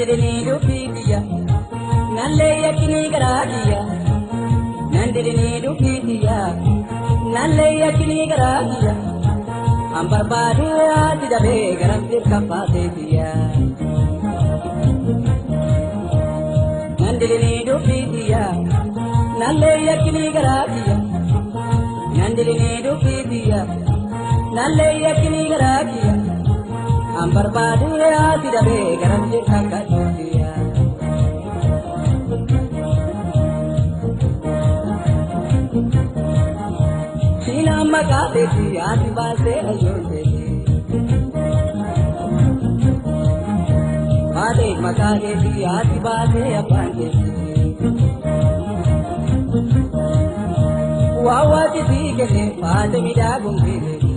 Nandirinii dubbii kiyya, nallee yakkinii garaa kiyya. Nandirinii dubbii kiyya, nallee yakkinii garaa kiyya. An barbaadu ati dabee garam dirqamfaatee kiyya. Nandirinii dubbii kiyya, nallee yakkinii garaa kiyya. Nandirinii dubbii kiyya, nallee yakkinii garaa kiyya. An barbaadu ati dabee garam dirqamfaatee kiyya. Siinaan maqaa beekii ati baasee hayyoon beekii. Haadhe maqaa keetii ati baasee abbaan keetii. Waa waati sii kenne faate midhaaguun keetii.